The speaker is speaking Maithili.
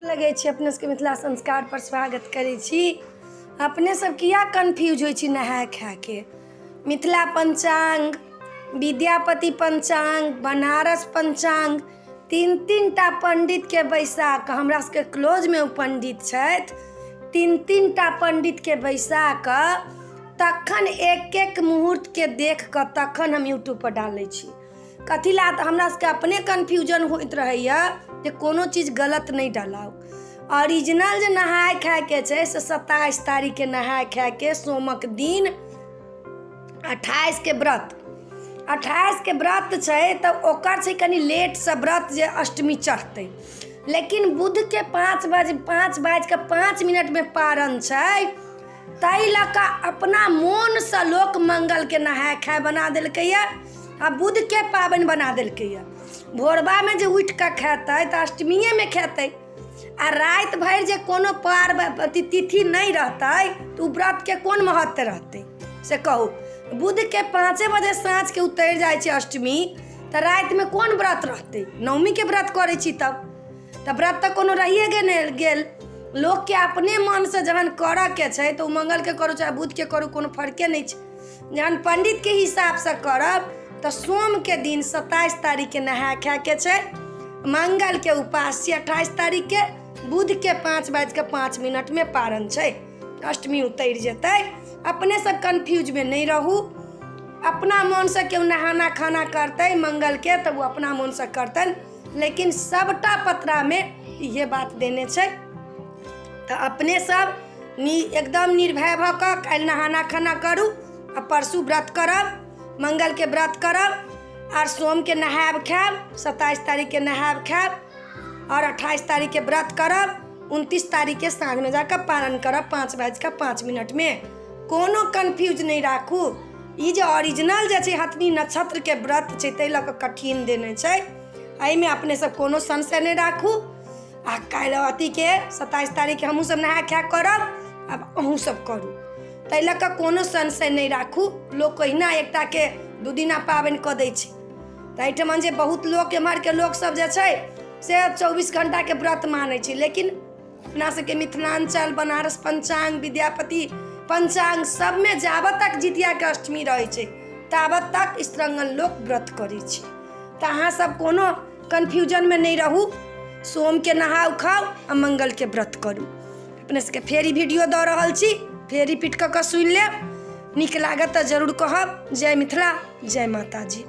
लगै छी अपने सबके मिथिला संस्कार पर स्वागत करै छी। अपने सब किया कन्फ्यूज होइ छी नहाय खायके? मिथिला पंचांग, विद्यापति पंचांग, बनारस पंचांग, तीन तीन टा पंडितके बैसा कऽ, हमरा सबके क्लोजमे ओ पंडित छथि, तीन तीन टा पंडितके बैसा कऽ तखन एक एक मुहूर्तके देख कऽ तखन हम यूट्यूबपर डालै छी। कथी लए तऽ हमरा सबके अपने कन्फ्यूजन होइत रहैए जे कोनो चीज गलत नहि डलाउ। ओरिजिनल जे नहाय खायके छै से 27 तारीखके नहाय खायके सोमक दिन, 28के व्रत। 28के व्रत छै तऽ ओकर छै कनि लेटसँ व्रत जे अष्टमी चढ़तै, लेकिन बुधके 5 बजे, 5 बाजि कऽ 5 मिनटमे पारन छै। ताहि लऽ कऽ अपना मोनसँ लोक मंगलके नहाय खाय बना देलकैए आ बुधके पाबनि बना देलकैए। भोरबामे जे उठि कऽ खेतै तऽ अष्टमिएमे खेतै, आ राति भरि जे कोनो पार अथी तिथि नहि रहतै तऽ ओ व्रतके कोन महत्व रहतै से कहू? बुधके 5 बजे साँझके उतरि जाइ छै अष्टमी, तऽ रातिमे कोन व्रत रहतै? नवमीके व्रत करै छी तब तऽ व्रत तऽ कोनो रहिए गेल। लोकके अपने मनसँ जहन करऽके छै तऽ ओ मंगलके करू चाहे बुधके करू, कोनो फर्के नहि छै। जहन पण्डितके हिसाबसँ करब तऽ सोमके दिन 27 तारीखके नहाय खायके छै, मंगलके उपास छै 28 तारीखके, बुधके 5 बाजि कऽ 5 मिनटमे पारन छै, अष्टमी उतरि जेतै। अपने सब कन्फ्यूजमे नहि रहू। अपना मोनसँ केओ नहाना खाना करतै मंगलके तऽ ओ अपना मोनसँ करतनि, लेकिन सबटा पत्रामे इहे बात देने छै। तऽ अपने सब नि एकदम निर्भय भऽ कऽ काल्हि नहाना खाना करू आ परसू व्रत करब, मंगलके व्रत करब आर सोमके नहायब खायब, 27 तारीखके नहायब खायब आओर 28 तारीखके व्रत करब, 29 तारीखके साँझमे जाकऽ पारण करब 5 बाजि कऽ 5 मिनटमे। कोनो कन्फ्यूज नहि राखू। ई जे ओरिजिनल जे छै हथनी नक्षत्रके व्रत छै, ताहि लऽ कऽ कठिन देने छै। एहिमे अपने सब कोनो संशय नहि राखू। आ काल्हि अथीके 27 तारीखके हमहूँ सब नहा खा करब, आब अहूँ सब करू। ताहि लऽ कऽ कोनो संशय नहि राखू। लोक कहिना एकटाके 2 दिना पाबनि कऽ दै छै। तऽ एहिठमन जे बहुत लोक एम्हरके लोकसब जे छै से 24 घण्टाके व्रत मानै छै, लेकिन अपना सबके मिथिलाञ्चल, बनारस पञ्चाङ्ग, विद्यापति पञ्चाङ्ग सबमे जाबत तक जितियाके अष्टमी रहै छै ताबत तक स्त्रंगन लोक व्रत करै छै। तऽ अहाँ सब कोनो कन्फ्यूजनमे नहि रहू। सोमके नहाउ खाउ आ मंगलके व्रत करू। अपने सबके फेर ई वीडियो दऽ रहल छी, फेर रिपीट कऽ कऽ सुनि लेब। नीक लागत तऽ जरूर कहब। जय मिथिला, जय माताजी।